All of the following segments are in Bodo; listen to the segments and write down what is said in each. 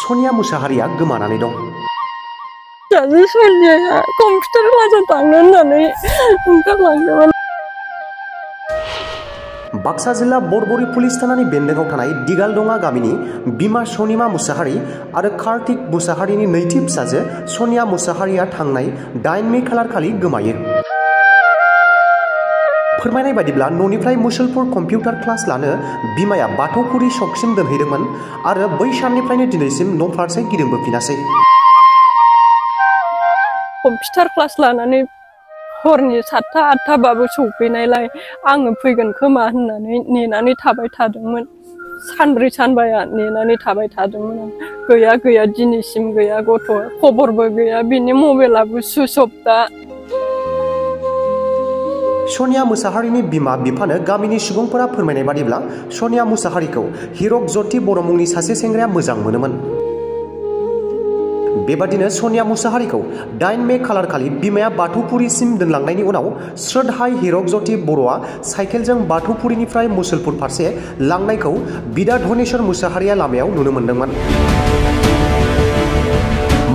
सनिया मुसाहारिया गोमानानै दं। सासे सनिया कम्पिउटार क्लासाव थांनो होननानै ओंखारलांदोंमोन। बाक्सा जिल्ला बरबरी पुलिस थानानि बेन्दोंआव थानाय दिगालदङा गामिनि बिमा सनिमा मुसाहारि आरो कार्तिक मुसाहारिनि नैथि फिसाजो सनिया मुसाहारिया थांनाय 8 मे खालार खालि गोमायो। फोरमायनाय बायदिब्ला न'निफ्राय मुसलपुर कम्पिउटार क्लास लानो बिमाया बाथौफुरि सकसिम दोनहैदोंमोन आरो बै साननिफ्रायनो दिनैसिम न' फारसे गिदिंबोफिनासै। कम्पिउटार क्लास लानानै हरनि 7टा 8टाबाबो सौफैनायलाय आङो फैगोन खोमा होननानै नेनानै थाबाय थादोंमोन। सानब्रै सानबाया नेनानै थाबाय थादोंमोन। गैया दिनैसिम गैया, गथ'आ खबरबो गैया, बिनि मबाइलाबो सुइच अफ दा। सनिया मुसाहारिनि बिमा बिफानो गामिनि सुबुंफोरा फोरमायनाय बादिब्ला सनिया मुसाहारिखौ हिरक ज्योति बर' मुंनि सासे सेंग्राया मोजां मोनोमोन। बेबादिनो सनिया मुसाहारिखौ 8 मे खालार खालि बिमाया बाथौफुरिसिम दोनलांनायनि उनाव श्रद्धाय हिरक ज्योति बर'आ साइकेलजों बाथौफुरिनिफ्राय मुसलपुर फारसे लांनायखौ बिदा धनेश्वर मुसाहारिया लामायाव नुनो मोनदोंमोन।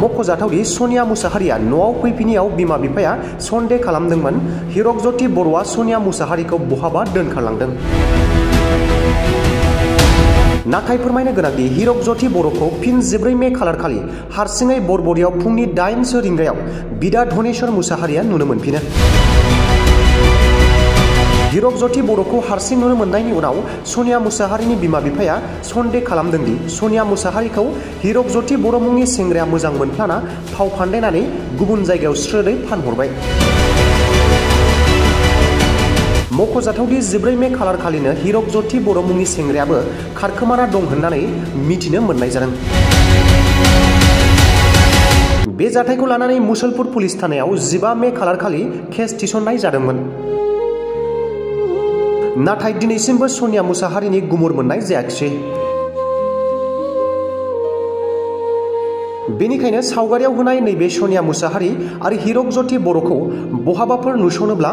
मख'जाथावदि सनिया मुसाहारिया न'आव फैफिनियाव बिमा बिफाया सन्देह खालामदोंमोन हिरक ज्योति बर'आ सनिया मुसाहारिखौ बहाबा दोनखारलांदों। नाथाय फोरमायनो गोनांदि हिरक ज्योति बर'खौ फिन 14 मे खालार खालि हारसिङै बरबरियाव फुंनि 8 रिंगायाव बिदा धनेश्वर मुसाहारिया नुनो मोनफिनो। हिरक ज्योति बर'खौ हारसिं नुनो मोननायनि उनाव सनिया मुसाहारिनि बिमा बिफाया सन्देह खालामदोंदि सनिया मुसाहारिखौ हिरक ज्योति बर' मुंनि सेंग्राया मोजां मोनफ्लाना फाव फान्दायनानै गुबुन जायगायाव स्रोदै फानहरबाय। मख'जाथावदि 14 मे खालार खालिनो हिरक ज्योति बर' मुंनि सेंग्रायाबो खारखोमाना दं होननानै मिथिनो मोननाय जादों। बे जाथायखौ लानानै मुसलपुर पुलिस थानायाव 15 मे खालार खालि केस थिसननाय जादोंमोन। नाथाय दिनैसिमबो सनिया मुसाहारिनि गुमुर मोननाय जायाखिसै। बेनिखायनो सावगारियाव होनाय नैबे सनिया मुसाहारि आरो हिरक ज्योति बर'खौ बहाबाफोर नुसनोब्ला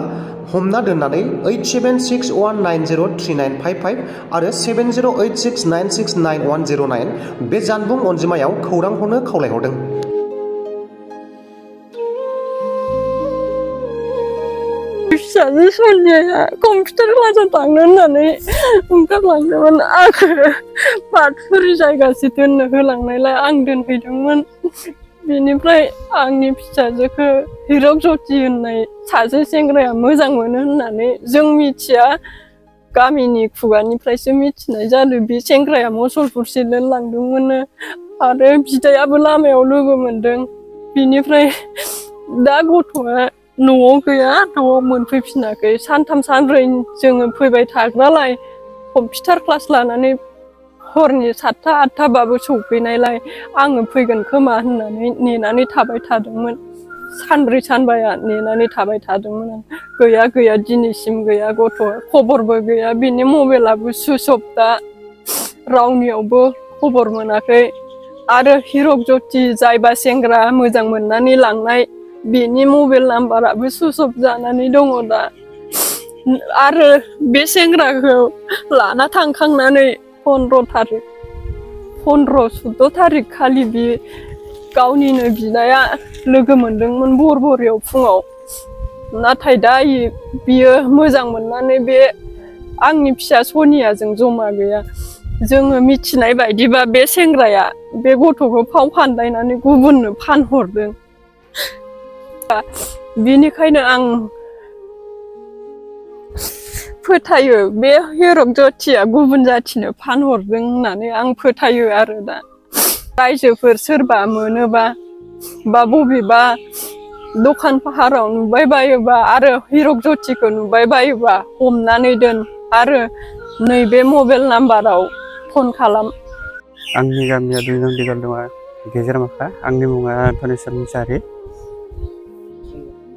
हमना दोननानै 8761903955 आरो 7086969109 बे जानबुं अनजिमायाव खौरां हरनो खावलायहरदों। सासे सनिया कम्पिउटार क्लासाव थांनो होननानै ओंखारलांदोंमोन। आंखौ बाथौफुरि जायगासो दोननो होलांनायलाय आं दोनहैदोंमोन। बेनिफ्राय आंनि फिसाजोखौ हिरक ज्योति होननाय सासे सेंग्राया मोजां मोनो होननानै जों मिथिया, गामिनि खुगानिफ्रायसो मिथिनाय जादों। बे सेंग्राया मुसलपुरसे दोनलांदोंमोन आरो बिदायाबो लामायाव लोगो मोनदों। बिनिफ्राय दा गथ'आ न'आव गैया, न'आव मोनफैफिनाखै। सानथाम सानब्रै जोङो फैबाय थाग्रालाय कम्पिउटार क्लास लानानै हरनि 7टा 8टाबाबो सौफैनायलाय आङो फैगोन खोमा होननानै नेनानै थाबाय थादोंमोन। सानब्रै सानबाया नेनानै थाबाय थादोंमोन। गैया दिनैसिम गैया, गथ'आ खबरबो गैया, बिनि मबाइलाबो सुइच अफ दा। रावनियावबो खबर मोनाखै। आरो हिरक ज्योति जायबा सेंग्रा मोजां मोननानै लांनाय बेनि मबाइल नाम्बाराबो सुइच अफ जानानै दङ दा। आरो बे सेंग्राखौ लाना थांखांनानै 15-14 थारिख खालि बे गावनिनो बिदाया लोगो मोनदोंमोन बरबरियाव फुङाव। नाथाय दा बियो मोजां मोननानै बे आंनि फिसा सनियाजों जमा गैया। जोङो मिथिनाय बायदिबा बे सेंग्राया बे गथ'खौ फाव फान्दायनानै गुबुननो फानहरदों। बेनिखायनो आं फोथायो बे हिरक ज्योतिया गुबुन जाथिनो फानहरदों होननानै आं फोथायो आरो दा। रायजोफोर सोरबा मोनोबा बा बबेबा दखान फाहाराव नुबाय बायोबा आरो हिरक ज्योतिखौ नुबाय बायोबा हमनानै दोन आरो नैबे मबाइल नाम्बाराव फन खालाम। आंनि गामिया 2 नं दिगालदङा गेजेरमाखा। आंनि मुङा धनेश्वर मुसाहारि।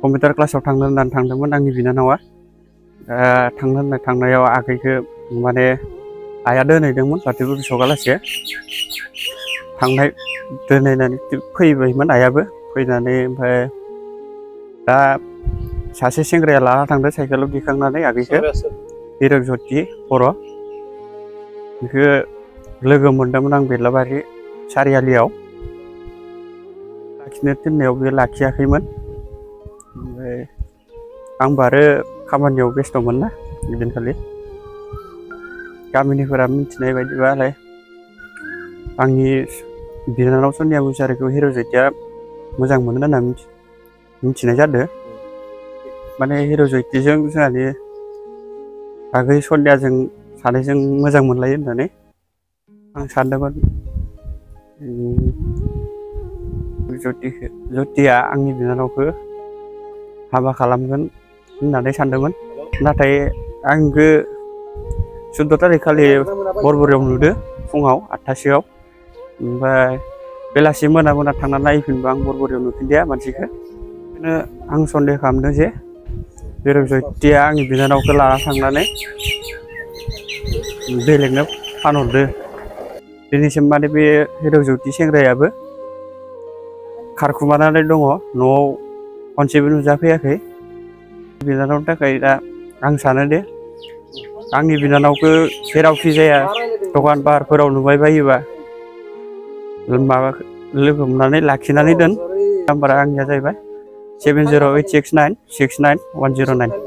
कम्पिउटार क्लासाव थांनो होननानै थांदोंमोन आंनि बिनानावा। थांनायाव आगैखौ माने आइया दोनहैदोंमोन बाथौफुरि सगालासे। थांनाय दोनहैनानै फैबायमोन आइयाबो। फैनानै ओमफ्राय दा सासे सेंग्राया लाना थांदों साइकेलाव दिखांनानै आगैखौ, हिरक ज्योति बर'। बेखौ लोगो मोनदोंमोन आं बेलाबारि सारियालियाव लाखिनो थिननायाव बे लाखियाखैमोन। ओमफ्राय आंबो आरो खामानियाव बेस्थ'मोन ना इदिनखालि। गामिनिफोरा मिथिनाय बायदिबालाय आंनि बिनानाव सनिया मुसाहारिखौ हिर'जयन्तिया मोजां मोनो होनना मिथिनाय जादों। माने हिर'जयन्तिजों जोंहानि आगै सनियाजों सानैजों मोजां मोनलायो होननानै आं सानदोंमोन। ज्यतिया आंनि बिनानावखौ हाबा खालामगोन होननानै सानदोंमोन। नाथाय आंबो 14 तारिख खालि बरबरायाव नुदो फुङाव 8टासोआव। ओमफ्राय बेलासि मोना थांना नायफिनबा आं बरबरायाव नुफिनदिया मानसिखौ। बेखायनो आं सन्देह खालामदों जे हिर'जयन्तिया आंनि बिनानावखौ लाना थांनानै बेलेगनो फानहरदो। दिनैसिम माने बे हिर'जयन्ति सेंग्रायाबो खारखुमानानै दङ, न'आव खनसेबो नुजाफैयाखै। बिनानावनि थाखाय दा आं सानो दे आंनि बिनानावखौ जेरावखि जाया दखान बाहारफोराव नुबाय बायोबा माबा लोगो हमनानै लाखिनानै दोन। नाम्बारा आंनिया जाहैबाय 7086969109।